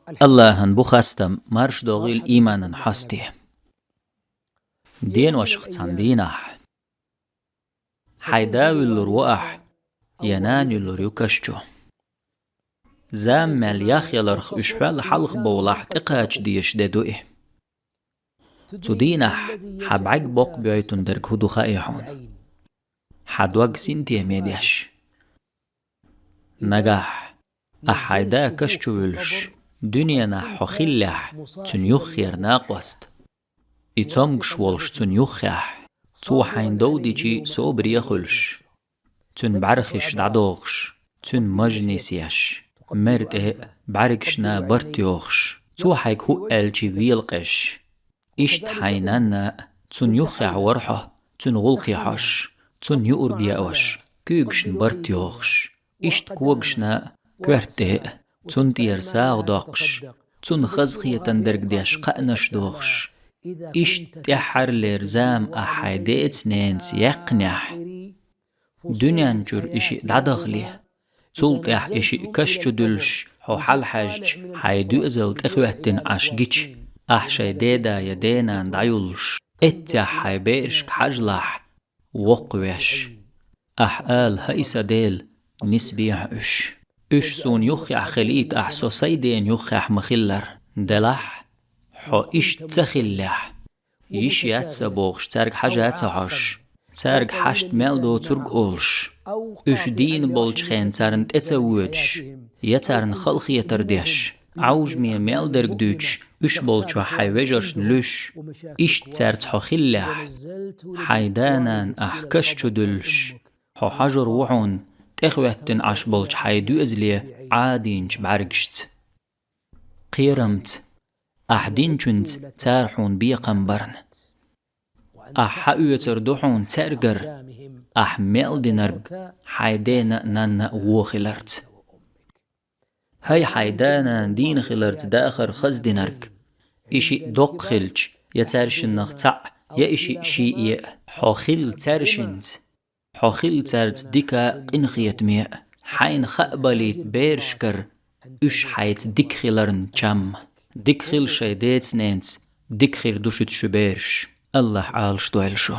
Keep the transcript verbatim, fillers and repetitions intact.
Аллахьан бу хастам, марш догӀийла ийманан хьасте. Деношха цхьан дийнахь. Хьай да вуьллур ву ахь, я нана юьллур ю каш чу. Зама мел ях яларх уьш хьол хьалха бовлахь тӀекхача дезаш де ду и. Цу дийнахь хьан бӀаьрг боккха бойтун дерг хӀун ду хаьий хьуна? Хьан дог синтеме деш. Нагахь, ахь хьай да каш чу вуьллуш, дуьненахь хьо хиллехь, цуьнан юххера накъост. И цомгуш волуш цуьнан юххехь, цо хьайна дов дичи собаре хуьлуш. Цуьнан бӀаьрхиш дӀадохуш, цуьнан маж нисъеш, мер тӀе а, бӀаьргашна барт йохуш, цо хьайга хӀуъа аьлчи велакъеш. Иштта хьайн нанна а, цуьнан юххехь вара хьо, цуьнан гӀуллакхе хьожуш, цунна юург яавеш, куьйгашна барт йохуш. Иштта когашна а, коьрта тӀе а, цунна тӀера сагӀа доккхуш, цунна хазахетар дерг деш кхаънаш дохуш. Иштта тӀаьххьарлера зама ахь хьайн деца-ненаца яьккхинехь, дуьнен чуьра и шиъ дӀадахале, цул тӀаьхьа и шиъ каш чу дуьллуш, хьо хьалахьаьжча, хьайн доьзал тӀехӀоьттина Ӏаш гича, ахь шайн деда я денана дӀайоллуш, эццехь хьайн берашка хьажалахь, воккхавеш. Ахь ала: «ХӀай сан Дела, нисбехьа уьш. Уьш суна юххехь хилийта, ахь со сайн дена юххехь ма-хиллара». Делахь, хьо иштта ца хиллехь, йиш яц сан бохуш, цаьрга хьажа ца хьожуш, цаьрга хьашт мел доцург а олуш, уьш дийна болчу хенахь царна тӀе ца воьдуш, я царна халахетар деш, Ӏовжаме мел дерг дуьйцуш, уьш болчохь хьайн вежаршна луьйш, иштта цаьрца хьо хиллехь, хьайн да-нана ахь каш чу дуьллуш, хьо хьожур ву хьуна тӀехӀоьттина Ӏаш болчу хьайн доьзале Ӏадийначу бӀаьргашца. Кхерамца, ахь динчуьнца цара хьуна бекхам барна. Ахь хьаоьцур ду хьуна цаьргара, ахь мел динарг хьайн дена а, нанна а вон хиларца. ХӀай хьайн да-нана дийна хиларца дахар хаза динарг, и шиъ доккха хилча, я цаьршиннах цхьаъ, я и шиъ шиъ е а, хьо хилла цаьршинца, хьо хилла цаьрца дика а, къинхетаме а, хьайна хаа балийта берашкара, уьш хьайца дика хиларна чам. Дика хила шайн деца-ненаца, дика хир ду шуьца шун бераш. Аллахь Ӏалашдойла шу.